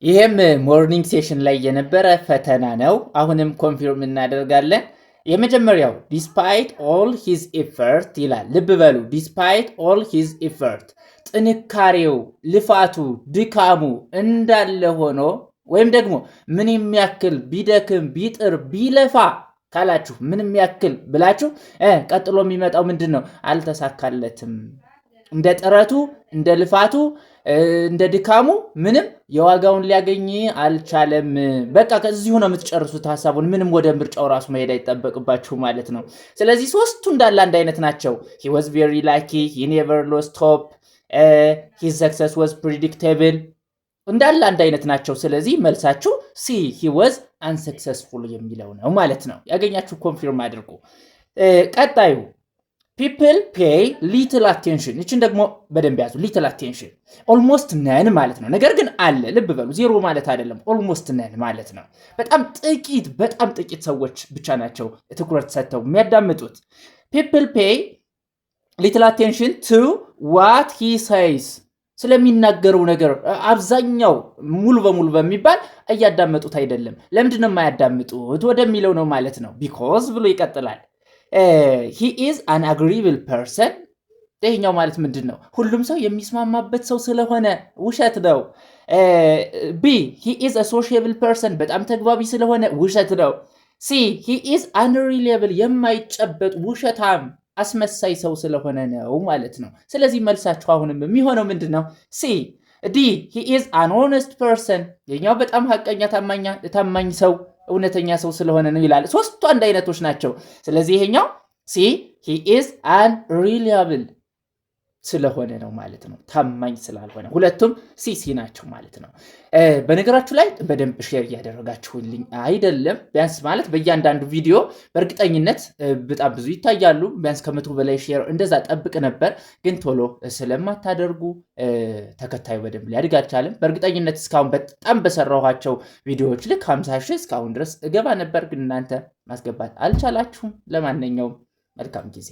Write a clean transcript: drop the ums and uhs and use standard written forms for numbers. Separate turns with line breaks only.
ይሄም morning session ላይ የነበረ ፈተና ነው። አሁንም confirm እናደርጋለን። የመጀመሪያው "Despite all his effort" ይላል። ልብ በሉ፣ "despite all his effort" ጥንካሬው፣ ልፋቱ፣ ድካሙ እንዳለ ሆኖ ወይም ደግሞ ምንም ያክል ቢደክም፣ ቢጥር፣ ቢለፋ ካላችሁ፣ ምንም ያክል ብላችሁ ቀጥሎ የሚመጣው ምንድን ነው? አልተሳካለትም። እንደ ጥረቱ፣ እንደ ልፋቱ፣ እንደ ድካሙ ምንም የዋጋውን ሊያገኝ አልቻለም። በቃ ከዚሁ ነው የምትጨርሱት ሀሳቡን። ምንም ወደ ምርጫው ራሱ መሄድ አይጠበቅባችሁ ማለት ነው። ስለዚህ ሶስቱ እንዳለ አንድ አይነት ናቸው። "He was very lucky", "He never lost hope", "His success was predictable" እንዳለ አንድ አይነት ናቸው። ስለዚህ መልሳችሁ C "He was unsuccessful" የሚለው ነው ማለት ነው። ያገኛችሁ confirm አድርጉ። ቀጣዩ "People pay little attention"። ይችን ደግሞ በደንብ ያዙ። Little attention almost none ማለት ነው። ነገር ግን አለ፣ ልብ በሉ፣ ዜሮ ማለት አይደለም። Almost none ማለት ነው። በጣም ጥቂት፣ በጣም ጥቂት ሰዎች ብቻ ናቸው ትኩረት ሰጥተው የሚያዳምጡት። "People pay little attention to what he says" ስለሚናገረው ነገር አብዛኛው ሙሉ በሙሉ በሚባል እያዳመጡት አይደለም። ለምንድን ነው የማያዳምጡት ወደሚለው ነው ማለት ነው። Because ብሎ ይቀጥላል። "He is an agreeable person"። ይሄኛው ማለት ምንድን ነው? ሁሉም ሰው የሚስማማበት ሰው ስለሆነ፣ ውሸት ነው። B "He is sociable person" በጣም ተግባቢ ስለሆነ፣ ውሸት ነው። C "He is unreliable" የማይጨበጥ፣ ውሸታም፣ አስመሳይ ሰው ስለሆነ ነው ማለት ነው። ስለዚህ መልሳችሁ አሁንም የሚሆነው ምንድን ነው? C። D "He is an honest person" የኛው በጣም ሀቀኛ፣ ታማኝ ሰው፣ እውነተኛ ሰው ስለሆነ ነው ይላል። ሶስቱ አንድ አይነቶች ናቸው። ስለዚህ ይሄኛው C "He is unreliable" ስለሆነ ነው ማለት ነው። ታማኝ ስላልሆነ ሁለቱም C C ናቸው ማለት ነው። በነገራችሁ ላይ በደንብ share እያደረጋችሁልኝ አይደለም። ቢያንስ ማለት በእያንዳንዱ ቪዲዮ በእርግጠኝነት በጣም ብዙ ይታያሉ። ቢያንስ 100 በላይ share እንደዛ ጠብቅ ነበር፣ ግን ቶሎ ስለማታደርጉ ተከታዩ በደንብ ሊያድግ አልቻለም። በእርግጠኝነት እስካሁን በጣም በሰራኋቸው ቪዲዮዎች ልክ 50 ሺህ እስካሁን ድረስ እገባ ነበር፣ ግን እናንተ ማስገባት አልቻላችሁም። ለማንኛውም መልካም ጊዜ።